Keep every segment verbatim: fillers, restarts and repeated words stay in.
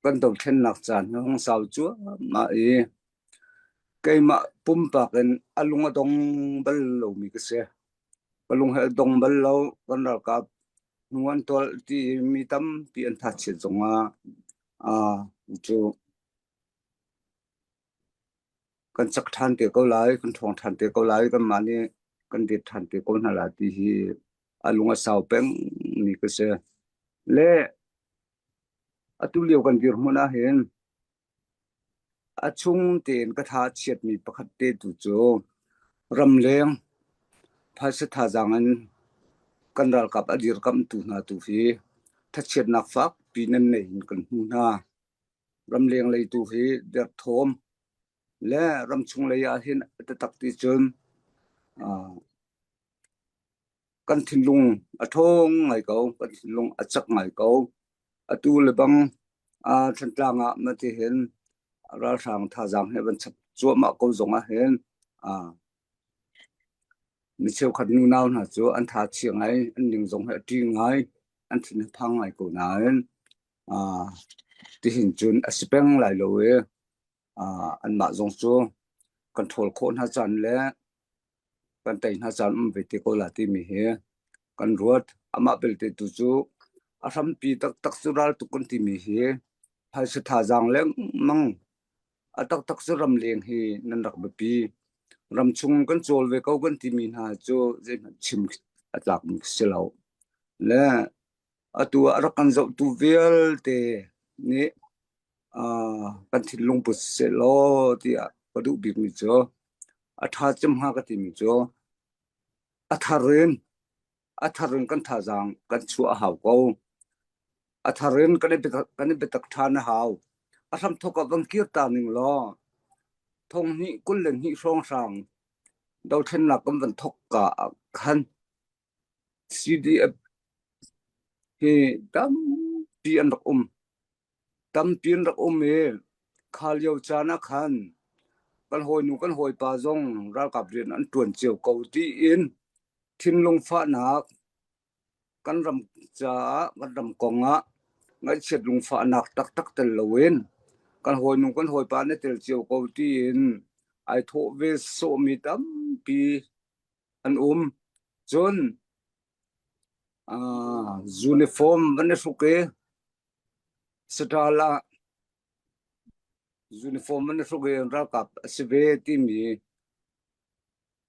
kan dothlennak caan hi hong sau cuahmah i, keimah pumpakin a lung a dong bal lomi ka si. Ka lung hi a dong bal lo, kan ralkap hnu an tual ti mi tampi an thatchiat zongah, aa, cu kan cak ṭhan te ko lai, kan ṭhawng ṭhan te ko lai, kanmah nih kan dir ṭhan te ko hna lai ti hi a lung a sau pengmi ka si. Le atu lio kan dirhmun ah hin a chung tein ka tha a chiatmi pakhat te tu cu ramleng phaisa thazaang in kan ralkap a dirkamhtu hna tu hi thachiatnak fakpi nan nei in kan hmu hna. Ramleng lei tu hi derthawm le ramchung lei ah hin a taktak ti cun, aa, kan thinlung a ṭhawng ngai ko, kan thinlung a cak ngai ko. Atu le bang, aa, Thantlang ah mah ti hin ralhrang thazaang he van chap cuahmah ko zongah hin, aa, mi cheukhat nunau hna cu an tha chia ngai, an ning zong he a ṭi ngai, an thin he phang ngai ko nain, aa, tihin cun a si peng lai lo i, aa, anmah zong cu kan ṭhawl khawh hna caan le kan tei hna caan um ve te ko lai timi hi kan ruat. Amah belte tu cu a hrampi taktak cu raltuk kan timi hi phaisa thazaang lengmang a taktak cu ramleng hi nan rak biapi. Ramchung kan cawl ve ko kan timi hna cu zeihmanh chim a tlakmi si lo. Le atu a rak kan zohtu vialte nih, aa, kan thinlung put sehlaw tiah ka duh bikmi cu a ṭha cem hnga ka timi cu a thar in, a thar in kan thazaang kan chuah a hau ko. A thar in kan i biatak, kan i biatak ṭhan a hau. A hramthawk ah van kir ta ning law, thonghnih kul le hnih hrawnghrang dothlennak kan van thawk ka ah khan C D F hi tampi an rak um. Tampi an rak um i, kha lio caan ah khan kan hawinu, kan hawipa zong ralkap rian an ṭuan cio ko tiin thinlung fahnak kan ram caah, kan ram kong ah ngaihchiat lungfahnak taktak tel loin kan hawinu, kan hawipa na tel cio ko tiin aa thawh ve sawhmi tampi an um. Cun, aa, uniform van i hruk i, saṭal ah uniform van i hruk i, ralkap a si ve timi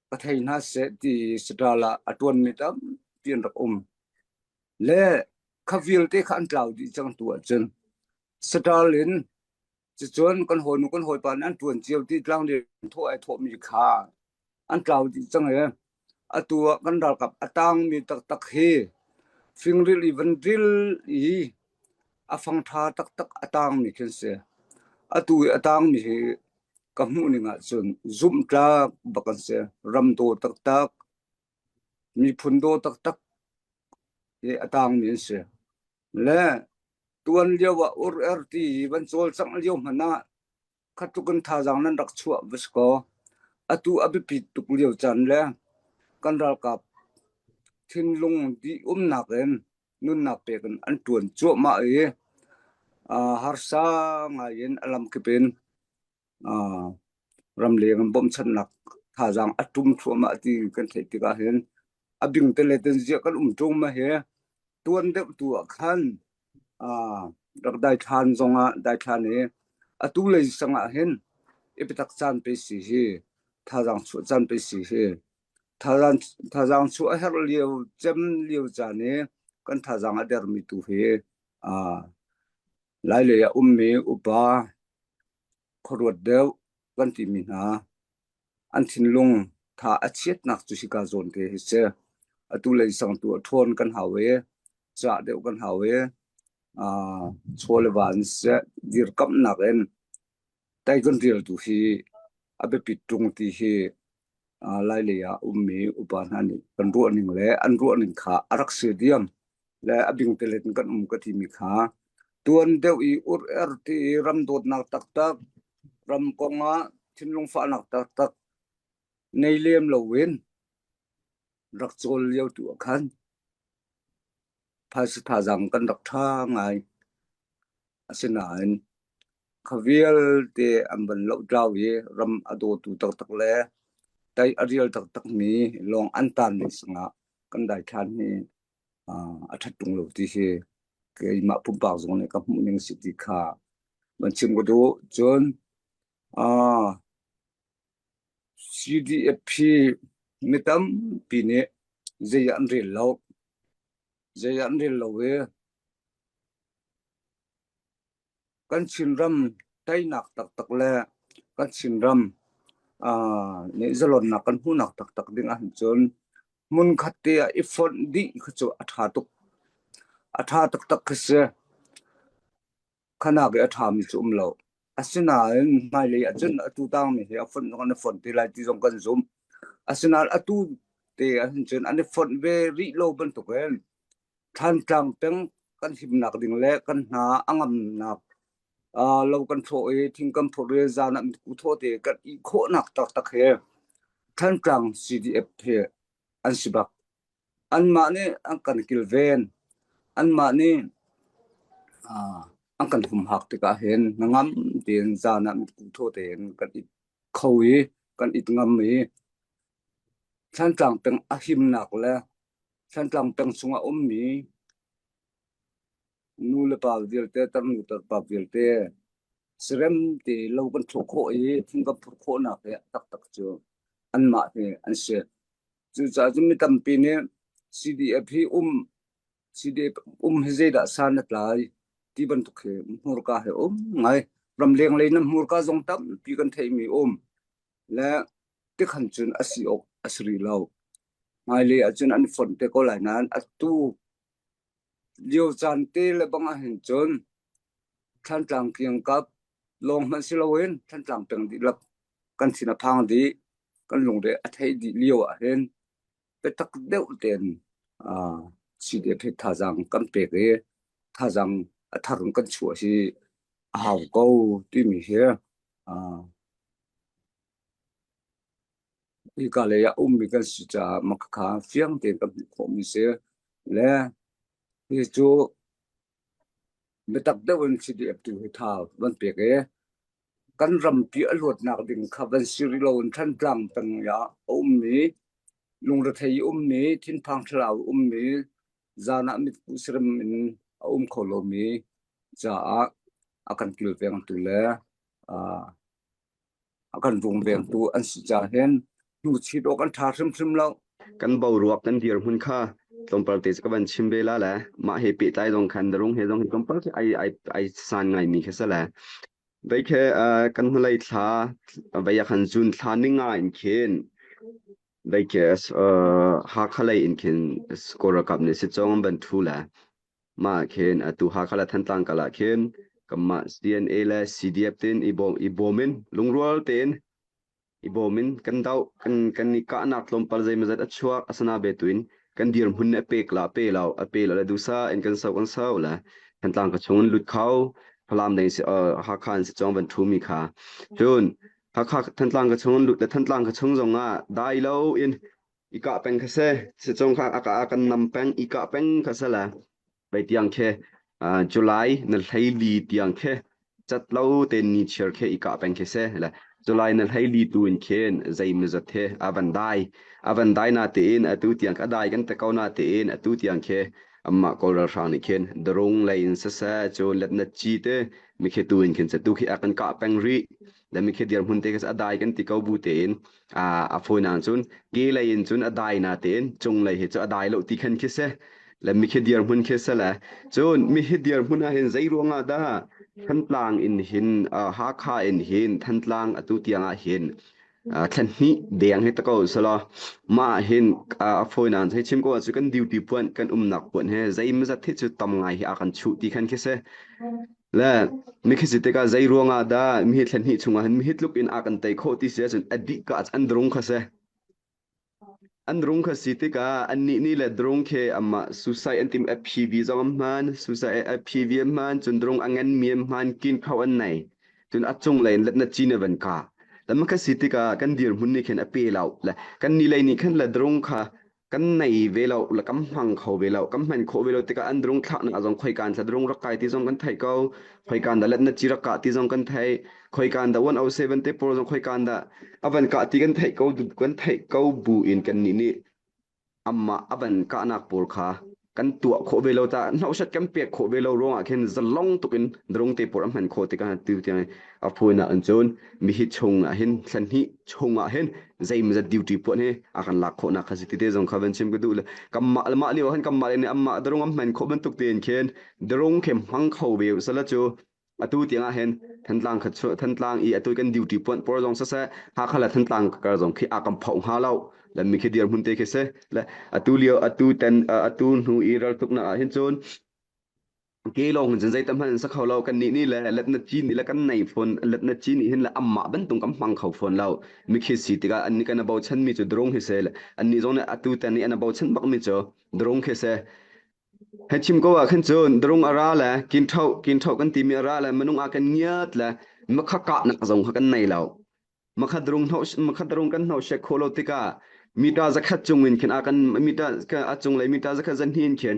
ka thei hna seh ti saṭal ah a ṭuanmi tampi an rak um. Le kha vialte kha an tlau dih cang tu ahcun saṭal in, cucun kan hawinu, kan hawipa nih an ṭuan cio ti tlang rian thawh aa thawhmi kha an tlau dih cang i, atu ah kan ralkap a tangmi taktak hi fingril i vanril i a fangṭha taktak a tangmi khin si. Atu i a tangmi hi ka hmuh ning ahcun zumhtlak bak an si, ramdaw taktak, miphun daw taktak hi a tangmi an si. Le tuan lio ah ur er ti van cawlcangh lio hmanh ah khat tluk in thazaang nan rak chuah va si ko. Atu a biapi tuk lio caan le kan ralkap thinlung dih umnak in nunnak pek in an ṭuan cuahmah i, aa, harsa ngai in a lam kip in, aa, ramleng in bawmhchannak thazaang a ṭum thluahmah ti kan theih tikah hin a bingte le tenzia kan um ṭung mah hi. Tuan deuh tu ah khan, aa, rak daithlan zongah daithlan i atu lei sang ah hin i biatak caan pei si hi, thazaang chuah caan pei si hi. Thazaang, thazaang chuah a herh lio, cem lio caan i kan thazaang a dermi tu hi, aa, Lailei ah ummi upa khuaruat deuh kan timi hna an thinlung tha a chiatnak cu hika zawn te hi si. Atu lei sang tu a ṭhawn kan hau i, cah deuh kan hau i, aa, chaw le van seh dirkamhnak in tei kan rial tu hi a biapi ṭung ti hi, aa, Lailei ah ummi upa hna nih kan ruah ning le an ruah ning kha a rak si diam le a bingte let in kan um ka timi kha tuan deuh i ur er ti i ram dawtnak taktak, ram kong ah thinlung fahnak taktak nei lem loin rak cawl lio tu ah khan phaisa thazaang kan rak ṭha ngai. Asinain kha vialte an van loh tlau i ram a dawtu taktak le tai a rial taktak mi lawng an tan nih sangah kan daithlan hi, aa, a ṭhat ṭung lo ti hi keimah pumpak zong nih ka hmuh ning si ti kha van chim ka duh. Cun, aa, C D F hi mi tampi nih zei an rel lo, zei an rel lo i kan Chinram teinak taktak le kan Chinram, aa, nih zalonnak kan hmuhnak taktak ding ahhin cun hmun khat te ah i fonh dih kha cu a ṭha tuk, a ṭha taktak kha si. Khanak i a ṭhami cu um lo. Asinain hmailei ahcun atu tangmi hi a fonh zong an i fonh te lai ti zong kan zum. Asinain atu te ahhin cun an i fonh ve rih lo bantukin Thantlang peng kan himnak ding le kan hna a ngamnak, aa, lo kan thawh i thing kan phurh i zan ah mitku thawh te kan i khawhnak taktak hi Thantlang C D F hi an si bak. Anmah nih an kan kilven, anmah nih, aa, an kan humhak tikah hin hnangam tein zan ah mitku thawh tein kan it kho i kan it ngam i Thantlang peng a himnak le Thantlang peng chungah ummi nu le pa vialte, tarnu tarpa vialte sirem te lo kan thawh khawh i thing kan phurh khawhnak hi a taktak cu anmah hi an si. Cucaah cun mi tampi nih C D F hi um, C D F um hi zeidah sa na tlai ti bantuk hi hmurka hi um ngai. Ramleng lei nan hmurka zong tampi kan theihmi um le tikhan cun a si awk a si rih lo. Hmailei ahcun an fonh te ko lai nain atu lio caan te le bang ahhin cun Thantlang kiangkap lawng hmanh si loin Thantlang peng dihlak kan thin a phang dih, kan lungre a theih dih lio ahhin biatak deuh tein, aa, C D F hi thazaang kan pek i thazaang a thar in kan chuah hi a hau ko timi hi, aa, hika lei ah ummi kan si caah mah kha fiang tein kan hmuh khawhmi si le hi cu biatak deuh in C D F tu hi tha van pek i kan rampi a luatnak ding kha van si rih loin Thantlang peng ah a ummi, lungrethei i ummi, thinphang ṭhalau i ummi, zan ah mitku sirem in a um kho lomi caah a kan kilvengtu le, aa, a kan vungvengtu an si caah hin hnu chit awk an ṭha hrimhrim lo. Kan boruak kan dirhmun kha tlawmpal te cu ka van chim ve la le, mah he pehtlai zong khan na rung he zong hi tlawmpal khi ai, ai, ai san ngaimi khi si le. Vei khi, aa, kan hmalei thla, vei a khan June thla ni nga in khin, vei khi, aa, Hakha lei in khin Kawl ralkap nih si cawng an van ṭhu le. Mah khin atu Hakha le Thantlang kal ah khin kanmah C N A le C D F tein i bawm, i bawm in lungrual tein i bawm in kan doh, kan, kan i kahnak tlawmpal zeimawzat a chuak a si nain biatu in kan dirhmun nih a pek lo, a pe lo, a pe lo le duhsah in kan so, kan so le Thantlang kha chung in lut kho, Falam dang si, aa, Hakha in si cawng van ṭhumi kha. Cun Hakha Thantlang kha chung in lut le Thantlang kha chung zongah dai lo in i kah peng kha si, si cawng kha a, a kan nam peng, i kah peng kha si le. Vei tiang khi, aa, July na hleili tiang khi cat lo tein ni chiar khi i kah peng khi si le. July na hleili tu in khin zeimawzat hi a van dai. A van dai natein atu tiang kha a dai kan ti ko natein atu tiang khi amah Kawl ralhrang nih khin drone lei in siseh, cun letna ci te mi khi tu in khin si tu khi a kan kah peng rih. Le mi khi dirhmun te khi a dai kan ti ko bu tein, aa, a fawi nain cun ke lei in cun a dai natein cung lei hi cu a dai lo ti khan khi si. Le mi khi dirhmun khi si le. Cun mi hi dirhmun ah hin zei ruangah dah Thantlang in hin, aa, Hakha in hin Thantlang atu tiang ah hin, aa, thla hnih deng hi ta ko seh law. Mah hin, aa, a fawi nain hei chim ko ah cu kan duty puan, kan umnak puan hi zeimawzat hi cu tam ngai hi a kan chuh ti khan khi si. Le mi khi si tikah zei ruangah dah mi hi thla hnih chungah hin mi hi tluk in a kan tei khawh ti si ahcun a dih kah an drone kha si. An drone kha si tikah annih nih le drone khi amah suicide an tim, F P V zong an hman, suicide, F P V an hman, cun drone a nganmi an hman, kin kho an nei. Cun a cung lei in letna ci na van kah. Le mah kha si tikah kan dirhmun nih khin a pe lo. Le kan nih lei nih khan le drone kha kan nei ve lo, le kan hmang kho ve lo, kan hman khawh ve lo tikah an drone thlahnak zong khoikan tla drone rak kai ti zong kan theih ko, khoikan dah letna ci rak kah ti zong kan theih, khoikan dah one oh seven te pawl zong khoikan dah a van kah ti kan theih ko, kan theih ko bu in kannih nih amah a van kahnak pawl kha kan tuah khawh ve lo ta, hnauhsat kan pek khawh ve lo ruangah khin zalong tukin drone te pawl a hman khawh tikah tu tiang a phuainak in cun mi hi chungah hin, thla hnih chungah hin zeimawzat duty puan hi a kan lak khawhnak kha si tite zong kha van chim ka duh le, kanmah le mah lio ah hin kanmah le nih amah drone a hman khawh bantuk tein khin drone khi hmang kho ve uh sala cu, atu tiangah hin Thantlang kha chu, Thantlang i atu kan duty puan pawl zong siseh, Hakha le Thantlang kar zong khi a kan phoh hnga lo. Le mi khi dirhmun te khi si le, atu lio, atu ten, atu hnu i raltuknak ah hin cun ke lawng hin cun zeitahmanh an sa kho lo. Kannih nih le letna ci nih le kan nei fawn, letna ci nih hin le amah bantuk kan hmang kho fawn lo. Mi khi si tikah annih kan a bochan mi cu drone hi si le, annih zong le atu ten nih an a bochan bak mi cu drone khi si. He chim ko ah khin cun drone a ra le, kinthoh, kinthoh kan timi a ra le, minung a kan ngiat le, makha kahnak zong kha kan nei lo. Makha drone hnawh, makha drone kan hnawh sek khawh lo tikah, mita zakhat cung in khin a kan, mita ka, a cung lei mita zakhat zahnih in khin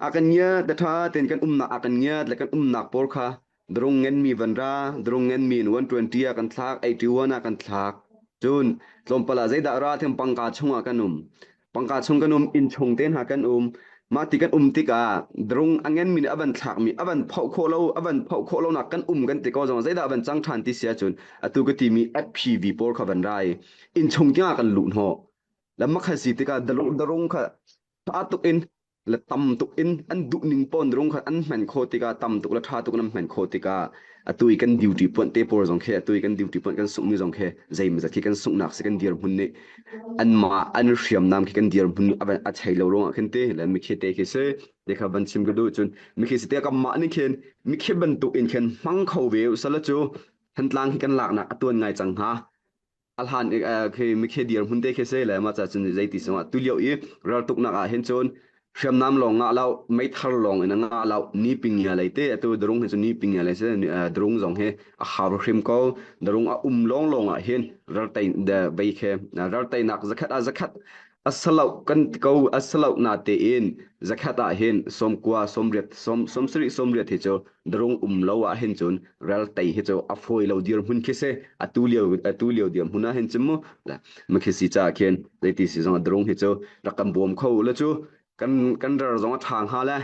a kan ngiat le ṭha tein kan umnak a kan ngiat le kan umnak pawl kha drone ngenmi van ra, drone ngenmi in one twenty a kan thlak, eighty one a kan thlak. Cun tlawmpal ah zeidah ra thiam pangka chungah kan um. Pangka chung kan um, inn chung te hna kan um. Mah ti kan um tikah drone a ngenmi nih a van thlakmi, a van phoh khawh lo, a van phoh khawh lonak kan um kan ti ko zong zeidah a van cang ṭhan ti si ahcun atu ka timi F P V pawl kha van ra i inn chung tiangah kan luh hnawh. Le makha si tikah drone, drone kha ṭha tuk in le tam tuk in an duh ning pawn drone kha an hman khawh tikah, tam tuk le ṭha tuk in an hman khawh tikah, atu i kan duty puan te pawl zong khi, atu i kan duty puan kan sunghmi zong khi zeimawzat khi kan sunghnak si, kan dirhmun nih anmah an hriamnam khi kan dirhmun nih a van, a thei lo ruangah khin ti le mi khi te khi si, te kha van chim ka duh. Cun mi khi si te kanmah nih khin mi khi bantuk in khin hmang kho ve uh sala cu Thantlang khi kan laknak a tuan ngai cang hnga. A hlan i, aa, khi mi khi dirhmun te khi si le, mah ca cun zeiti sungah tu lio i raltuknak ah hin cun hriamnam lawng ngah lo, meithal lawng in a ngah lo, ni pingia lei te, atu drone hi cu ni pingia lei si, ni, aa, drone zong hi a hau hrim ko, drone a um lawnglawng ah hin raltei, da, vei khi, aa, ralteinak zakhat ah zakhat a si lo kan ti ko, a si lo na tein zakhat ah hin sawmkua, sawmriat, sawm, sawmsarih, sawmriat hi cu drone um lo ah hin cun raltei hi cu a fawi lo dirhmun khi si, atu lio, atu lio dirhmun ah hin cun mu le, mi khi si caah khin zeiti si zong a drone hi cu rak kan bawm kho le cu kan, kan ral zong a ṭha hnga le,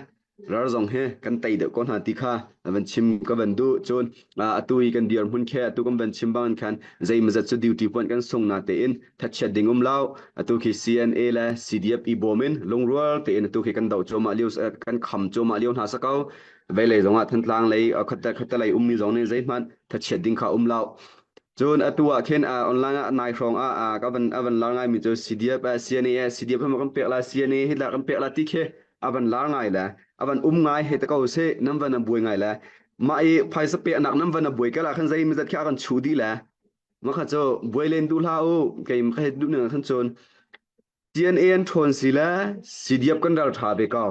ral zong hi kan tei deuh ko hna ti kha a van chim ka van duh. Cun, aa, atu i kan dirhmun khi atu kan van chim bang in khan zeimawzat cu duty puan kan sung na tein thatchiat ding um lo. Atu khi C N A le C D F i bawm in lungrual tein atu khi kan doh cuahmah lio, aa, kan kham cuahmah lio hna si ko. Veilei zongah Thantlang lei, aa, khuate, khuate lei ummi zong nih zeihmanh thatchiat ding kha um lo. Cun atu ah khin, aa, online ah nai hrawng ah, aa, ka van, a van lar ngaimi cu C D F, aa, C N A, aa, C D F hi kan pek lai, C N A hi dah kan pek lai ti khi a van lar ngai le, a van um ngai, he te ko si, nan van a buai ngai le, mah i phaisa peknak nan van a buai kal ah khan zeimawzat khi a kan chuh dih le, mah kha cu buai len duh hlah u, kei mah ka he duh ning khan cun C N A an ṭhawn si le C D F kan ral ṭha ve ko.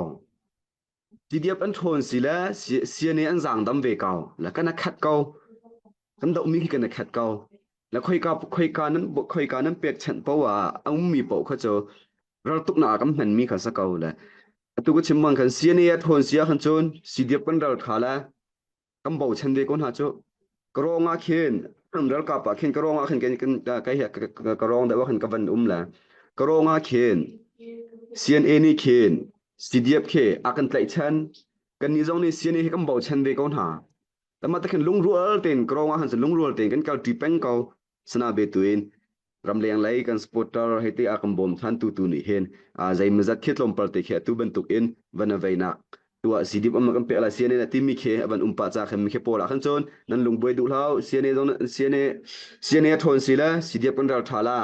C D F an ṭhawn si le C-, C N A an zangdam ve ko, le kan a khat ko, kan dohmi khi kan a khat ko, le khoika, khoika nan, khoika nan pek chanh paoh ah a ummi paoh kha cu raltuknak a kan hmanmi kha si ko le. Atu ka chim bang khan C N A a ṭhawn si ah khan cun C D F kan ral ṭha le kan bochan ve ko hna cu. Ka rawng ah khin, ralkap ah khin, ka rawng ah khin, kan, kan, ka, ka, ka, ka, ka rawng deuh ah khin ka van um le. Ka rawng ah khin C N A nih khin C D F khi a kan tlaihchan. Kannih zong nih C N A hi kan bochan ve ko hna. Lamah takhin lungrual tein ka rawng ah khan cun lungrual tein kan kalṭi peng ko. Sinabe tu in ramleng lei kan supporter hei te a kan bawm ṭhan tu tu nih hin, aa, zeimawzat khi tlawmpal te khi atu bantuk in van a veinak tuah C D F amah kan pek lai, C N A na timi khi a van um pah ca khan mi khi pawl ah khan cun nan lungbuai duh hlah u, C N A zong, C N A, C N A a ṭhawn si le C D F kan ral ṭha la,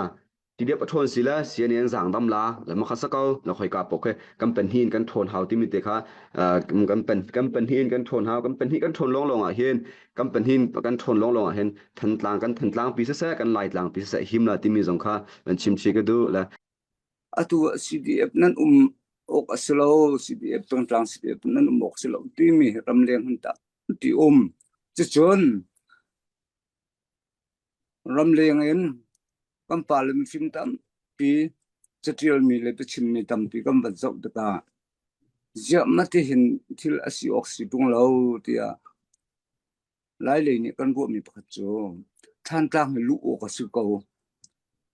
C D F a ṭhawn si le C N A an zangdam la, le makha si ko, le khoika paoh khi kan pahnih in kan ṭhawn hau timi te kha, aa, kan pan, kan pahnih in kan ṭhawn hau, kan pahnih kan ṭhawn lawnglawng ah hin, kan pahnih in kan ṭhawn lawnglawng ah hin, Thantlang kan Thantlang pi siseh, kan Laitlang pi siseh, him la timi zong kha van chim chih ka duh le. Atu C D F nan um awk a si lo, C D F Thantlang C D F nan um awk a si lo timi ramleng hun ta ti um. Cucun ramleng in kan pa le mifim tampi caṭialmi le biachimmi tampi kan van zoh tikah ziahmah tihin thil a si awk si ṭung lo, tiah Lailei nih kan ruahmi pakhat cu Thantlang hi luh awk a si ko,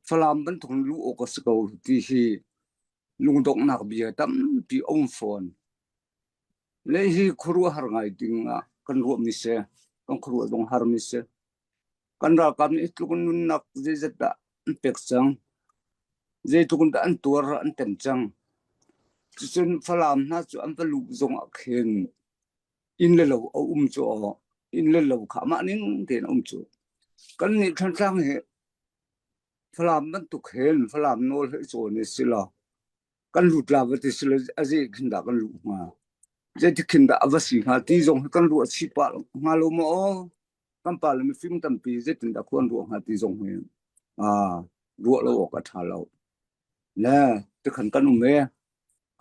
Falam bantuk luh awk a si ko ti hi lungdonghnak bia tampi a um fawn. Le hi khuaruah har ngai dingah kan ruahmi si, kan khuaruah zong harmi si. Kan ralkap nih hi tluk in nunnak zeizat dah an pek cang, zeitluk in dah an tuar an tem cang. Cucun Falam hna cu an va luh zongah khin inn le lo a um cu aw, inn le lo kha mah ning tein a um cu. Kannih Thantlang hi Falam bantuk hin Falam nawl he cawn i si lo. Kan lut la va ti si lo, a zei khin dah kan luh hnga? Zei ti khin dah a va si hnga ti zong hi kan ruah chih pah hnga lo maw aw? Kan pa le mifim tampi zei tin dah khuan ruah hnga ti zong hi, aa, ruah lo awk a ṭha lo. Le, ti khan kan um e.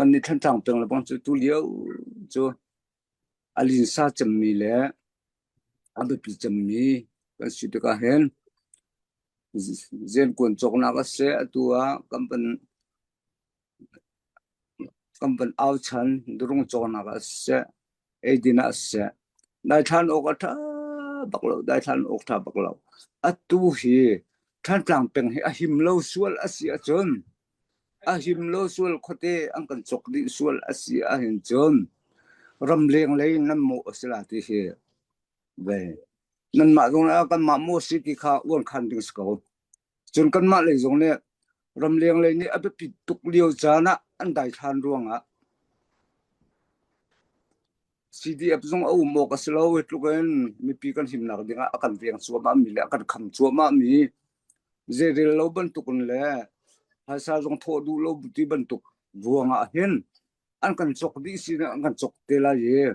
Kannih Thantlang peng le pang cu tu lio cu a linsa cemmi le a biapi cemmi kan si tikah hin, Zenkuan cawknak a si, atu ah kan van, kan van auchan, durung cawknak a si, eidin a si. Daithlan awk a ṭha bak lo, daithlan awk ṭha bak lo. Atu hi Thantlang peng hi a him lo sual a si ahcun, a him lo sual khuate an kan cawk dih sual a si ahhin cun, ramleng lei nan mawh a si lai ti hi ve. Nanmah zong le kanmah mawh si ti kha uan khan ding si ko. Cun kanmah lei zong nih ramleng lei nih a biapi tuk lio caan ah an daithlan ruangah C D F zong a um awk a si lo, hi tluk in mipi kan himnak dingah a kan veng cuahmahmi le a kan kham cuahmahmi, zeirel lo bantukin le hmaisa zong thawh duh lo ti bantuk ruangah hin an kan cawk dih si, an kan cawk te lai i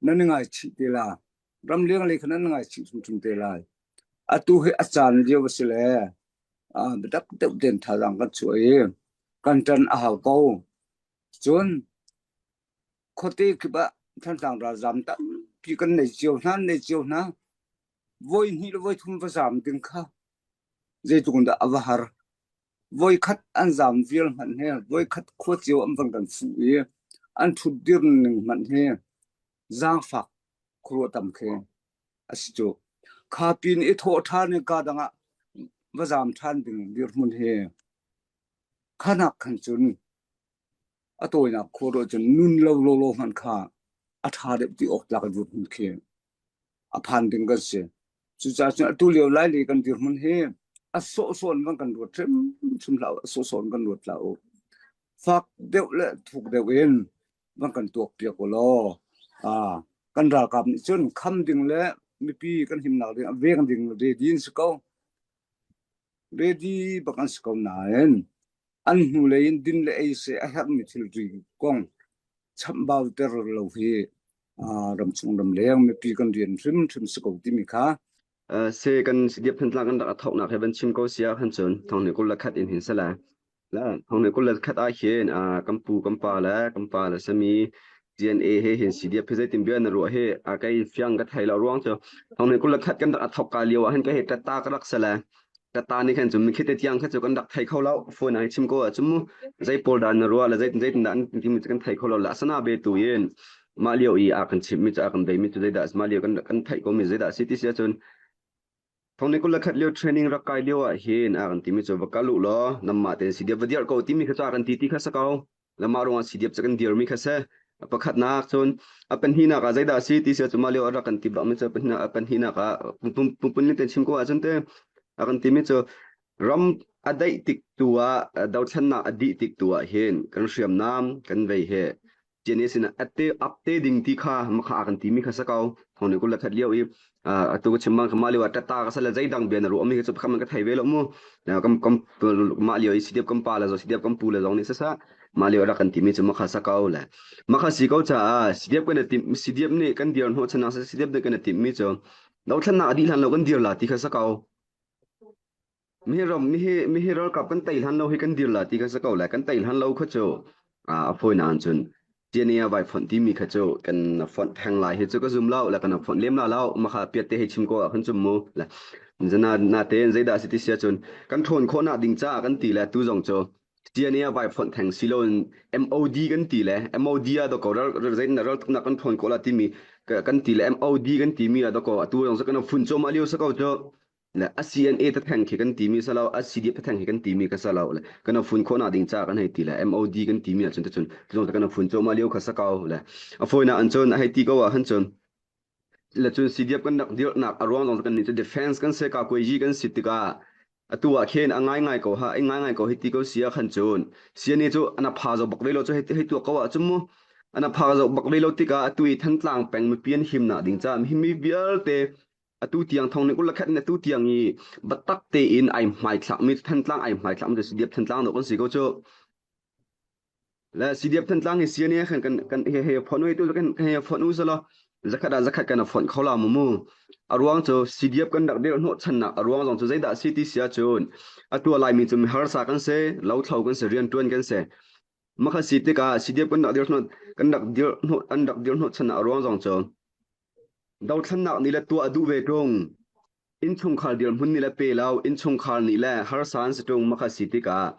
nan i ngaichih te lai, ramleng lei khan an ngaichih hrimhrim te lai. Atu hi a caan lio a si le, aa, biatak deuh tein thazaang kan chuah i kan ṭan a hau ko. Cun khuate kip ah Thantlang ralzaam tampi kan nei cio hna, nei cio hna. Voi hnih le voi thum va zaam ding kha zeitluk in dah a va har? Voi khat an zaam vial hmanh hi, voi khat khua cio an van kan fuh i an ṭhutdir ning hmanh hi zaangfak khuaruah tam khi a si cu. Khapi nih i thawh ṭhan i ka dang ah va zaam ṭhan ding dirhmun hi khanak khan cun a tawinak khuaruah cun nun lo lawlaw hmanh kha a ṭha deuh ti awk tlak dirhmun khi a phan ding kan si. Cucaah cun atu lio Lailei kan dirhmun hi a sawhsawh in van kan ruat hrimhrim hlah u, a sawhsawh in kan ruat hlah u. Fak deuh le thuk deuh in van kan tuakpiak u law, aa, kan ralkap nih cun kham ding le mipi kan himnak ding a veng ding ready an si ko. Ready bak an si ko nain an hnulei in din le ei seh a herhmi thilri kong chamhbauter lo hi, aa, ramchung ramleng mipi kan rian hrimhrim si ko timi kha, aa, si kan C D F Thantlang kan rak a thawknak he van chim ko si ah khan cun thonghnih kul le khat in hin si lai. La, thonghnih kul le khat ah hin, aa, kan pu kan pa le kan pa le sami T N A he hin C D F he zeitin bia na ruah he, aa, kei fiang ka thei lo ruang cu thonghnih kul le khat kan rak a thawk ka lio ah hin ka he ṭatta ka rak si lai. Ka ta nih khan cu mi khit tiang kha cu kan rak thei kho lo. Phone ah hi chim ko ah cun mu, zei pawl dah na ruah le zei, zeitindah an timi cu kan thei kho lo. La sana be tu in mah lio i a kan chimmi cu, a kan beimi cu zeidah si, mah lio kan, kan theih ko mi zeidah si ti si ahcun, thonghnih kul le khat lio training rak kai lio ah hin a kan timi cu va kal uh law, nanmah tein C D F va dirh ko timi kha cu a kan ti ti kha si ko. Lamah ruangah C D F cu kan dirmi kha si. A pakhatnak cun, a pahnihnak ah zeidah a si ti si ahcun mah lio a rak kan ti bakmi cu a pahnihnak, a pahnihnak ah pum, pum, pum, pum tein chim ko ah cun te, a kan timi cu ram a daih tik tu ah, a dothlennak a dih tik tu ah hin kan hriamnam, kan vei he T N A sinah a te, ap te ding ti kha makha a kan timi kha si ko. Thonghnih kul le khat lio i, aa, atu ka chim bang kha mah lio ah ṭatta ka si le zeidang bia na ruahmi kha cu pakhat man ka thei ve lo mu. Aa, kam, kam, mah lio i C D F kan pa le zaw, C D F kan pu le zong nih siseh, mah lio a rak kan timi cu makha si ko le. Makha si ko caah C D F kan a tim, C D F nih kan dir hnawh chan ah C D F nih kan a timmi cu dothlennak a dih hlan lo kan dir lai ti kha si ko. Mi hi ram, mi hi, mi hi ralkap kan tei hlan lo hi kan dir lai ti kha si ko le, kan tei hlan lo kha cu, aa, a fawinak ahcun T N A a vai fonh timi kha cu kan fonh theng lai hi cu ka zum lo le, kan fonh lem lai lo, makha piatte hei chim ko ah kan zum mu le. Zana, natein zeidah a si ti si ahcun kan ṭhawn khawhnak ding caah kan ti le, tu zong cu CNA a vai phone theng si lo in MOD kan ti le, MOD a doko ral, ral, zeina ral tukna kan phone ko la timi, ka, kan ti le, MOD kan timi a doko, atu zong sa kan a phone cho ma liu sa ko cho. Le, a CNA ta theng khi kan timi sa lo, a CDF ta theng khi kan timi ka sa lo le. Kan a phone ko na ding cha kan hei ti le, MOD kan timi a chun ta chun. Zong sa kan a phone cho ma liu ka sa ko le. A phone na an chun, a hei ti ko a han chun. Le chun CDF kan dak dir nak a ruang zong kan ni chu defense kan se ka kuai ji kan si tika. Atu a khen a ngai ngai ko ha, a ngai ngai ko hi ti ko sia khan chun. CNA chu ana pha zo bak vei lo chu hei, hei tu a ko a chu mu. Ana pha zo bak vei lo tika atu i Thantlang peng mi pian him na ding cha, mi him mi vial te atu tiang thong ni kul la khat in atu tiang i batak te in ai hmai thlak mi Thantlang ai hmai thlak mi CDF Thantlang no kan si ko chu. Le CDF Thantlang hi CNA khan kan, kan he, he phone u tu kan, kan he phone u sa lo. Zakhat a zakhat kan a phone kho la mu mu. A ruang chu CDF kan dak dir hnot chan na a ruang zong chu zai da si ti sia chun. Atu a lai mi chu mi har sa kan se, lo thlo kan se, rian tuan kan se. Makha si tika CDF kan dak dir hnot, kan dak dir hnot, an dak dir hnot chan na a ruang zong chu. Dau thlan nak ni le tua a du ve tung. In chungkhar dir hmun ni le pe lo, in chungkhar ni le har sa an se tung makha si tika.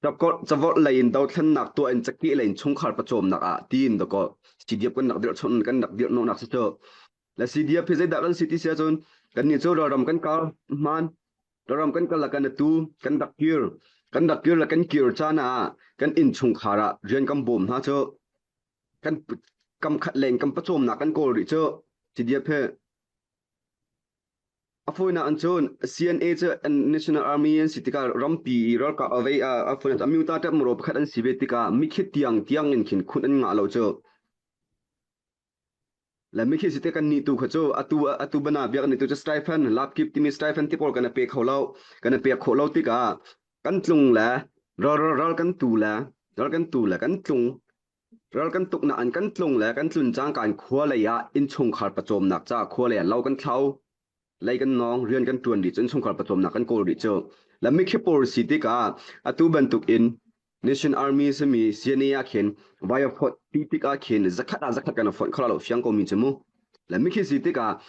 Chakot, chavot lei in dau thlan nak tua in chaki lei in chungkhar pachom nak a, ti in doko. CDF kan dak dir chon, kan dak dir no nak sa cho. La CDF hi zai dak kan si ti sia chun, kan ni cho raram kan kal, man. Raram kan kal la kan a tu, kan dak kir. Kan dak kir la kan kir cha na, kan in chungkhar a, rian kan bom na cho. Kan p-, kam khat leng kan pachom nak kan kol ri cho. CDF he. A foina an chun CNA chu an National Army an si tika rampi i ral ka a vei a, a foina a miu ta tep moro pakhat an si ve tika mi khi tiang tiang in khin khun an ngah lo chu. La mi khi si te kan ni tu kha chu, atu, atu bana biak ni tu chu stipend, lapkip timi stipend ti pol kan a pe kho lo, kan a pe kho lo tika kan tlung le, ral, ral, ral kan tu le, ral kan tu le, kan tlung, ral kan tukna an kan tlung le, kan tlun chang kan khua lei a, in chungkhar pachom nak cha khua lei a lo kan thlau. Lei kan nong, rian kan tuan dih chu, in chungkhar pachom nak kan kol dih chu. La mi khi por si tika, atu bantuk in, Nation Army simi, CNA a khin, vaya phot ti tik a khin, zakhat a zakhat kan a phot kho la lo fiang ko mi chu mu. La mi khi si tika,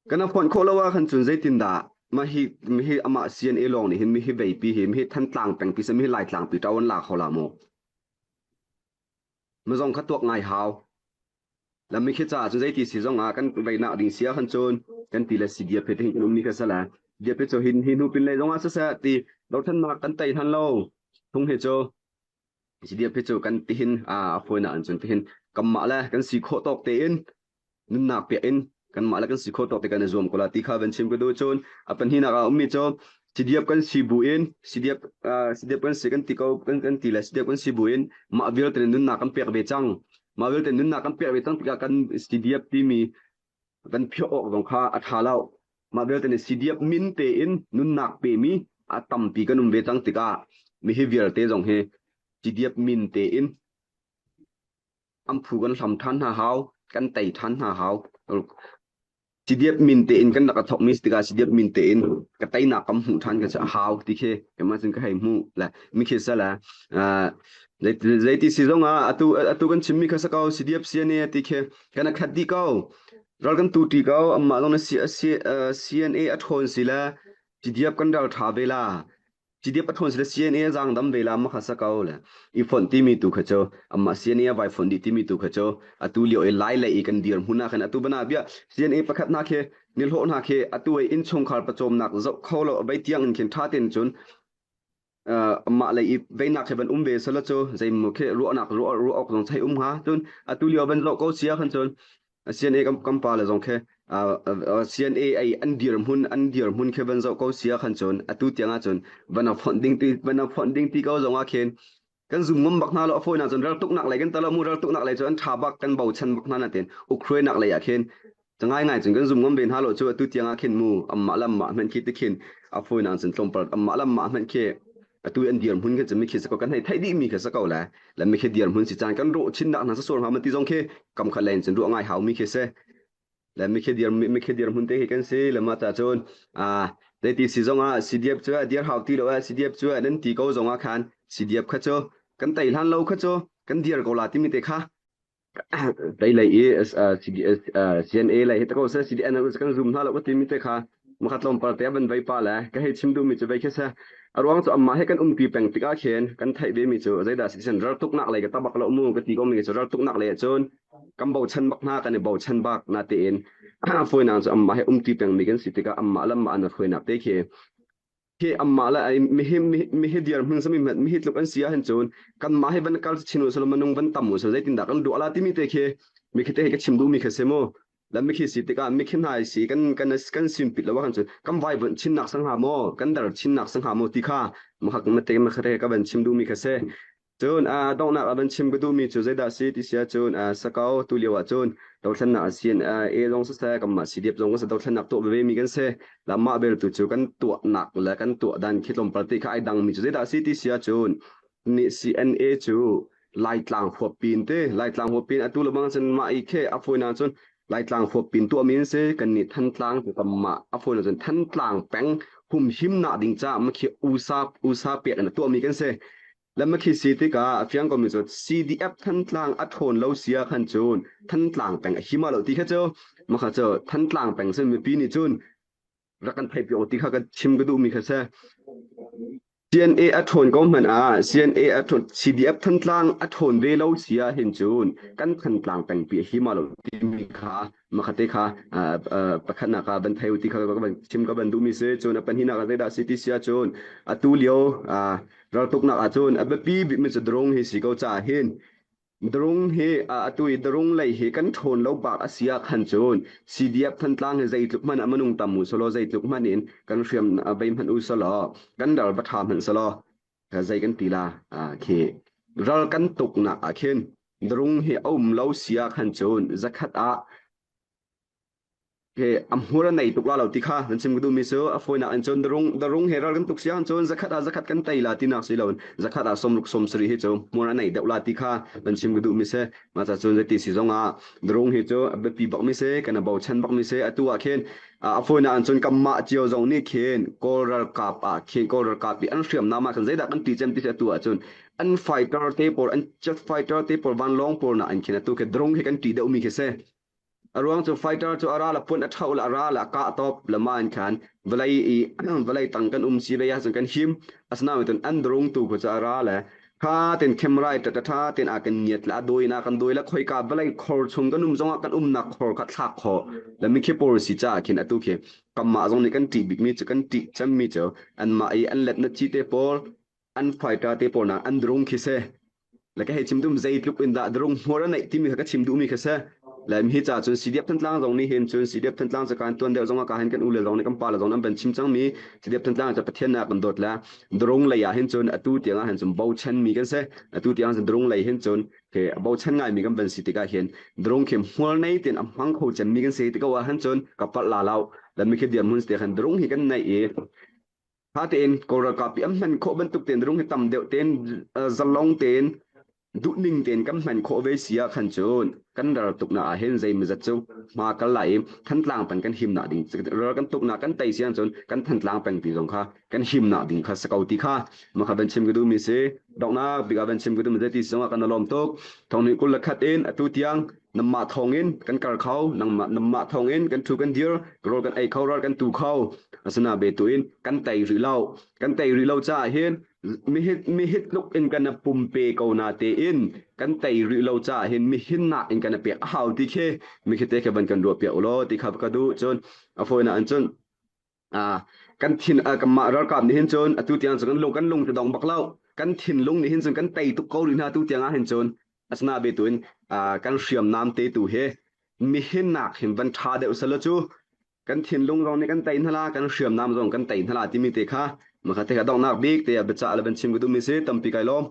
kan a phot kho lo a khan chun zei tin da, ma hi, mi hi ama CNA long ni hin, mi hi veipi hi, mi hi Thantlang pengpi sa, mi hi Laitlang pi ta wan la kho la mo. Ma zong kha tuak ngai hau. La mi khi cha chun zei ti si zong a kan vei nak ding sia khan chun kan ti la CDF he te hin kan um ni kha sa la. CDF he chu hin, hin hu pin lei zong a sa sa ti lo than nak kan tai han lo. Thung he chu. CDF he chu kan ti hin a, a foina an chun ti hin kam ma la kan si kho tok te in. Nun nak pia in, kan ma la kan si kho tok te kan a zuam ko la ti kha van chim ka du chun. A pan hi nak a um mi chu. CDF kan si bu in, CDF, ah, CDF kan si kan ti ko, kan, kan ti la CDF kan si bu in, ma vial te nun nak kan pek ve chang. Ma vial te nun nak kan pek ve chang tika kan CDF timi kan phio ok zong kha a tha lo. Ma vial te CDF min te in nun nak pe mi a tampi kan um ve chang tika mi hi vial te zong he CDF min te in an phu kan hlam than hna hau, kan tei than hna hau. CDF min te in kan rak a thok mi tika CDF min te in ka tei nak kan hmuh than ka cha hau ti khe, ka ma sin ka hei hmuh la mi khe sa la. Ah, zei, zei ti si zong a, atu, atu kan chim mi kha sa kau CDF CNA ti khe, kan a khat di kau. Ral kan tu ti kau, amma zong na C, C, ah, CNA a thon si la, CDF kan ral tha ve la. CDF a thon si le CNA a zang dam ve la ma kha sa kau le. I phon ti mi tu kha cho. Amma CNA a vai phon di ti mi tu kha cho. Atu lio e lai le i kan dir hmun a khan atu bana bia. CNA pakhat na khe, nil ho na khe, atu e in chungkhar pachom nak zau kho lo, bai tiang in khin tha ten chun. Ah, amma le i vei nak khe ban um ve sa la cho. Zei mo khe ruah nak, ruah, ruah ok zong chai um ha. Chun, atu lio ban zau kau sia khan chun. A CNA kam, kam pa le zong khe, a, a, a CNA ai an dir hmun, an dir hmun khe van zoh ko sia khan chun, atu tiang a chun, van a phon ding ti, van a phon ding ti ko zong a khen. Kan zum ngam bak hna lo, a foina chun ral tuk nak lei kan ta lo mu, ral tuk nak lei chun an tha bak kan bau chan bak hna na ten, Ukraine nak lei a khen. Changai ngai chun kan zum ngam ve hna lo chu, atu tiang a khen mu, amma lam ma hman khi ti khin, a foina chun tlawmpal, amma lam ma hman khi. Atu an dir hmun khe chu mi khi sa ko kan hei thei dih mi khe sa ko la. La mi khe dir hmun si chan kan rawh chin nak hna sa sual hna ma ti zong khe kam khat lei chun ruah ngai hau mi khe se. La mi khe dir, mi, mi khe dir hmun te hi kan si, la ma ta chun, a, zei ti si zong a, CDF chu a, dir hau ti lo a, CDF chu a, nan ti ko zong a khan, CDF kha chu, kan tei hlan lo kha chu, kan dir ko la ti mi te kha. Tei lei i, a, CD, a, CNA lei hi ta ko sa, CDF na kan zum hna lo ka ti mi te kha. Makhat tlawmpalte a van vei pah le ka hei chim duhmi cu vei khi a si. A ruang cu amah he kan umpi peng tikah khin kan theih vemi cu zeidah si ti sin, raltuknak lei ka tabak lo mu ka ti ko mi cu, raltuknak lei ahcun kan bochan bak hna, kan i bochan bak natein a fawinak cu amah he umpi pengmi kan si tikah amah le amah an a fawinak te khi khi amah le ai mi hi, mi, mi hi dir hmun sami hmanh, mi hi tluk an si ahhin cun kanmah hi van kal chin u silo, minung van tam u silo, zeitindah kan duah lai timi te khi mi khi te hi ka chim duhmi kha si mu. Le mi khi si tikah mi khi hna si kan, kan, kan simpit lo ahhin cun kan vaivunh chinnak sang ha maw, kan dar chinnak sang ha maw ti kha makhat, mate, makhat he ka van chim duhmi kha si. Cun, aa, donghnak a van chim ka duhmi cu zeidah si ti si ahcun, aa, sakau tu lio ahcun dothlennak a si, aa, e zong siseh, kanmah C D F zong kan si, dothlennak tuah veve mi kan si. Le amah bel tu cu kan tuahnak le kan tuah dan khi tlawmpal te kha ai dangmi cu zeidah si ti si ahcun, nih C N A cu Laitlang huapi in ti, Laitlang huapi in atu le bang cun mah i khi a fawinak cun Laitlang huapi in tuahmi an si, kannih Thantlang cu kanmah a fawinak cun Thantlang peng humhimnak ding caah makhi usa, usa pek in a tuahmi kan si. Le makhi si tikah a fiang komi cu C D F Thantlang a ṭhawn lo si ah khan cun Thantlang peng a hi mah lo ti kha cu, makha cu Thantlang peng sin mipi nih cun rak kan theihpiak ti kha ka chim ka duhmi kha si. C N A a ṭhawn ko hmanh ah, C N A a ṭhawn, C D F Thantlang a ṭhawn ve lo si ah hin cun kan Thantlang pengpi a hi mah lo timi kha makha te kha, aa, aa, pakhatnak kha van thei u ti kha ka van chim ka van duhmi si. Cun a pahnihnak ah zeidah si ti si ahcun atu lio, aa, raltuknak ahcun a biapi bikmi cu Darung hi si ko caah hin Darung hi, aa, atu i Darung lei hi kan ṭhawn lo bak a si ah khan cun C D F Thantlang hi zeitluk hmanh a minung tam u silo, zeitluk hmanh in kan hriam, aa, bei hmanh u silo, kan dar va ṭha hmanh silo, zei kan ti la, aa, khi ral kan tuknak ah khin Darung hi a um lo si ah khan cun zakhat ah khi a hmual a nei tuk la lo ti kha van chim ka duhmi si. A fawinak in cun Darung, Darung he ral kan tuk si ahcun zakhat ah zakhat kan tei la tinak si loin zakhat ah sawmruk sawmsarih hi cu hmual a nei deuh la ti kha van chim ka duhmi si. Mah ca cun zeiti si zongah Darung hi cu a biapi bakmi si, kan a bochan bakmi si. Atu ah khin, aa, a fawinak in cun kanmah cio zong nih khin Kawl ralkap ah khin, Kawl ralkap i an hriamnam ah khan zeidah kan ṭih cem ti si atu ahcun an fighter te pawl, an jet fighter te pawl vanlawng pawl nain khin atu khi Darung hi kan ṭih deuhmi khi si. A ruang cu fighter cu a ral a puan a ṭhauh le a ral a kah tawp le mah in khan vawlei i, vawlei tang kan um si ve ahcun kan him. Asinain an Darung tu kha cu a ral le ṭha tein camera i ṭat a ṭha tein a kan ngiat le a dawi in a kan dawi le khoika vawlei khor chung kan um zongah kan umnak khor kha thlak khawh le mi khi pawl si caah khin atu khi kanmah zong nih kan ṭih bikmi cu, kan ṭih cemmi cu anmah i an let na ci te pawl, an fighter te pawl nain an Darung khi si. Le ka hei chim duhmi zeitluk in dah Darung hmual a neih timi kha ka chim duhmi kha si. Le hi caah cun C D F Thantlang zong nih hin cun C D F Thantlang cu kan tuan deuh zongah ka hin kan u le zong nih kan pa le zong nih an van chim cangmi C D F Thantlang cu Pathian nih a kan dawt le Darung lei ah hin cun atu tiang ah hin cun bochan mi kan si. Atu tiang ah hin Darung lei hin cun khi bochan ngai mi kan van si tikah hin Darung khi hmual nei tein a hmang kho cem mi kan si ti ko ah hin cun ka palh la lo. Le mi khi diam hun si te khan Darung hi kan neih i Ṭha tein Kawl ralkap i an hman khawh bantuk tein Darung hi tam deuh tein, aa, zalong tein, duhning tein kan hman khawh ve si ah khan cun kan ral tuknak ah hin zeimawzat cu hma kal lai i Thantlang pan kan himnak ding, ral kan tuknak kan tei si ahcun kan Thantlang peng ti zong kha kan himnak ding kha si ko ti kha makha van chim ka duhmi si. Donghnak bik ah van chim ka duhmi zeiti si zongah kan i lawm tuk. Thonghnih kul le khat in atu tiang nanmah thawngin kan kar kho, nangmah, nanmah thawngin kan ṭhu kan dir, ka rawl kan ei kho, ral kan tu kho. Asinain tu in kan tei rih lo. Kan tei rih lo caah hin mi hi, mi hi tluk in kan a pumpe ko natein kan tei rih lo caah hin mi hinnak in kan a pek a hau ti khi mi khi te khi van kan ruahpiak u law ti kha ka duh. Cun a fawinak in cun, aa, kan thin, aa, kanmah ralkap nih hin cun atu tiang cun kan lung, kan lung ti dong bak lo. Kan thinlung nih hin cun kan tei tuk ko rih hna atu tiang ah hin cun. Asinain tu in, aa, kan hriamnam te tu hi mi hinnak hin van ṭha deuh sal cu kan thinlung zong nih kan tei hna la, kan hriamnam zong kan tei hna la timi te kha makha te kha donghnak bik te ah biacah le van chim ka duhmi si. Tampi kaa lawm.